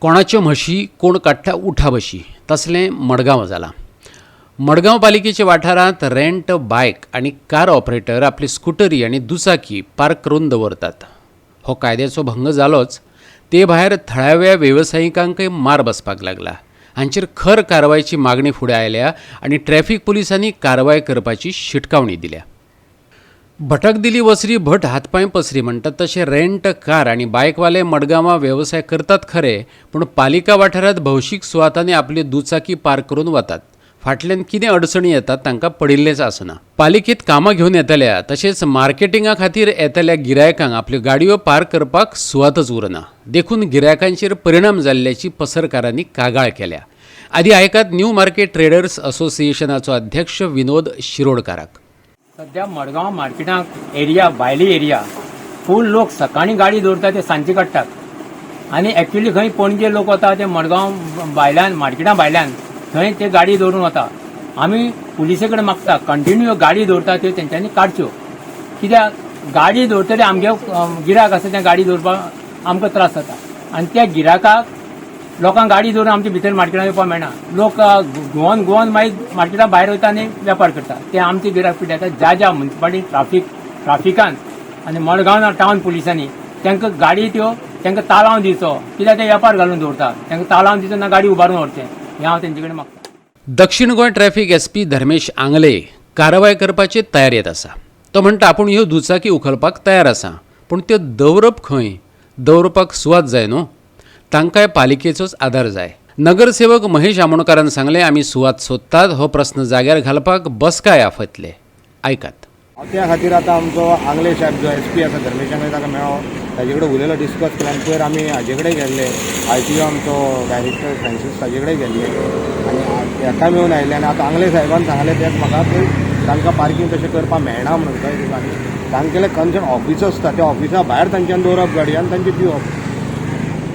कोणाच्यो म्हशी कोण काडटा उठाबशी, तसलें मडगांव जालां. मडगांव पालिकेच्या वाठारांत रेंट बायक आनी कार ऑपरेटर आपली स्कुटरी आनी दुचाकी पार्क करून दवरतात. हो कायद्याचो भंग जालोच, ते भायर थळाव्या वेवसायिकांकय मार बसपाक लागला. हांचेर खर कारवायची मागणी फुडें आयल्या आनी ट्रॅफिक पुलिसांनी कारवाय करपाची शिटकावणी दिल्या. भटक दिली वसरी, भट हातपांय पसरी म्हणटात तशें रेंट कार आनी बायकवाले मडगांवां वेवसाय करतात खरे, पूण पालिका वाठारांत भौशीक सुवातांनी आपली दुचाकी पार्क करून वतात. फाटल्यान कितें अडचणी येतात, तांकां पडिल्लेंच आसना. पालिकेंत कामां घेवन येतल्या तशेंच मार्केटिंगा खातीर येतल्या गिरायकांक आपल्यो गाडयो पार्क करपाक सुवातच उरना. देखून गिरायकांचेर परिणाम जाल्ल्याची पसरकारांनी कागाळ केल्या. आदी आयकात न्यू मार्केट ट्रेडर्स असोसिएशनाचो अध्यक्ष विनोद शिरोडकाराक. सध्या मडगांव मार्केटाक एरिया, भायली एरिया फूल लोक सकाळीं गाडी दवरता ते सांजचे काडटात आनी एक्चुली खंय पणजे लोक वता ते मडगांव भायल्यान, मार्केटा भायल्यान थंय ते गाडी दवरून वता. आमी पुलिसे कडेन मागता, कंटिन्यू गाडी दवरता त्यो तेंच्यांनी काडच्यो, कित्याक गाडी दवरतले आमगे गिरायक आसा, त्या गाडी दवरपाक आमकां त्रास जाता आनी त्या गिरायकाक लोकांक गाडी दवरून आमच्या भितर मार्केटात येवपाक मेळना. लोक घुंवन घुंवन मागीर मार्केटा भायर वयता आनी वेपार करता. ते आमचे गिरायक पिड्ड्यार जाता. ज्या ज्या म्युनिसिपालिटी ट्राफिकान आनी मडगांव टावन पुलिसांनी तांकां गाडी त्यो तांकां तालांव दिवचो, कित्याक ते वेपार घालून दवरता. तांकां तालांव दिवचो ना, गाडी उबारून व्हरचें, हें हांव तेंचे कडेन मागता. दक्षिण गोंय ट्रॅफिक एसपी धर्मेश आंगले कारवाय करपाचे तयारेंत आसा. तो म्हणटा, आपूण ह्यो दुचाकी उखलपाक तयार आसा, पूण त्यो दवरप खंय? दवरपाक सुवात जाय न्हू? तांकांय पालिकेचोच आदार जाय. नगरसेवक महेश आमोणकारान सांगलें, आमी सुवात सोदतात. हो प्रस्न जाग्यार घालपाक बसकाय आफयतले. आयकात. हांव त्या खातीर आतां आमचो आंगले साहेब जो एस पी आसा, धर्मेश आंगले, ताका मेळ्ळो, ताजे कडेन उलयलो, डिस्कस केलें आनी पयर आमी हाजे कडेन गेल्ले, आर टी ओ आमचो डायरेक्टर फ्रांसीस, ताजे कडेन गेल्ले आनी हेका मेळून आयले. आनी आतां आंगले साहेबान सांगलें तेंच म्हाका की तांकां पार्कींग तशें करपाक मेळना म्हणून कांय दिसा आनी तांगेले कन्सर्न ऑफिस आसता, त्या ऑफिसा भायर तांच्यान दवरप गाडी आनी तांची दिवप,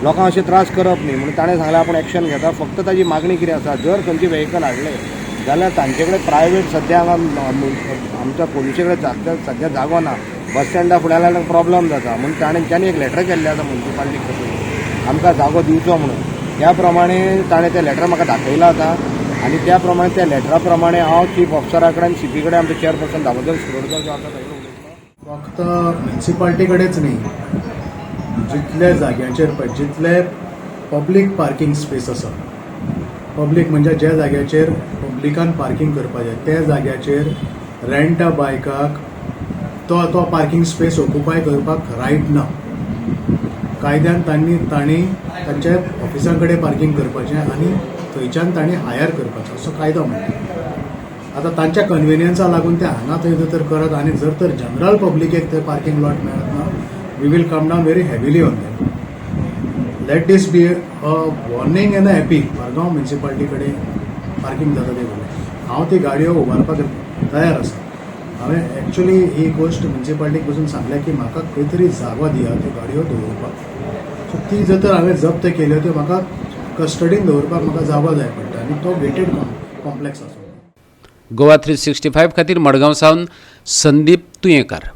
लोकांक अशें त्रास करप न्ही म्हणून ताणें सांगलें, आपूण एक्शन घेता. फक्त ताजी मागणी कितें आसा, जर खंयची वेहिकल हाडलें जाल्यार तांचे कडेन प्रायवेट, सद्या हांगा आमच्या पोलिसे कडेन सद्या सद्या जागो ना. बस स्टँडा फुड्यान जाल्यार प्रॉब्लम जाता म्हणून ताणें एक लेटर केल्लें आसा म्युनिसिपालिटीक कडेन, आमकां जागो दिवचो म्हणून. त्या प्रमाणे ताणें तें लेटर म्हाका दाखयलां आतां आनी त्या प्रमाणे, त्या लेटरा प्रमाणे हांव चीफ ऑफिसरा कडेन, सीपी कडेन, आमचो चेअरपर्सन दामोदर शिरोडकर जो आसा ताजे कडेन उलयतलो. फक्त म्युनिसिपालिटी कडेच न्ही, जितल्या जाग्यांचेर पळय, जितले पब्लीक पार्किंग स्पेस आसा, पब्लीक म्हणजे ज्या जाग्याचेर पब्लिकान पार्किंग करपाचें, त्या जाग्याचेर रेंट बायकाक तो तो पार्किंग स्पेस ऑक्युपाय करपाक रायट ना कायद्यान. तांणी तांच्या ऑफिसां कडेन पार्किंग करपाचें आनी थंयच्यान तांणी हायर करपाचें, असो कायदो म्हणटा. आतां तांच्या कन्विनियन्सा लागून ते हांगा थंय जर तर करत आनी जर तर जनरल पब्लिकेक थंय पार्किंग लॉट मेळत ना, we will come down very heavily on them. Let this be a warning and a appeal. Margao municipality कडेन पार्किंग जाता ते कडेन हांव ती गाडयो उबारपाक तयार आसा. हांवें एक्चुली ही गोश्ट म्युनिसिपालिटीक पसून सांगल्या की म्हाका खंय तरी जागो दिया त्यो गाडयो दवरपाक. सो ती जर तर हांवें जप्त केल्यो, त्यो म्हाका कस्टडीन दवरपाक म्हाका जागो जाय पडटा आनी तो गेटेड कॉम्प्लेक्स आसा. गोवा 365 खातीर मडगांव सावन संदीप तुयेंकार.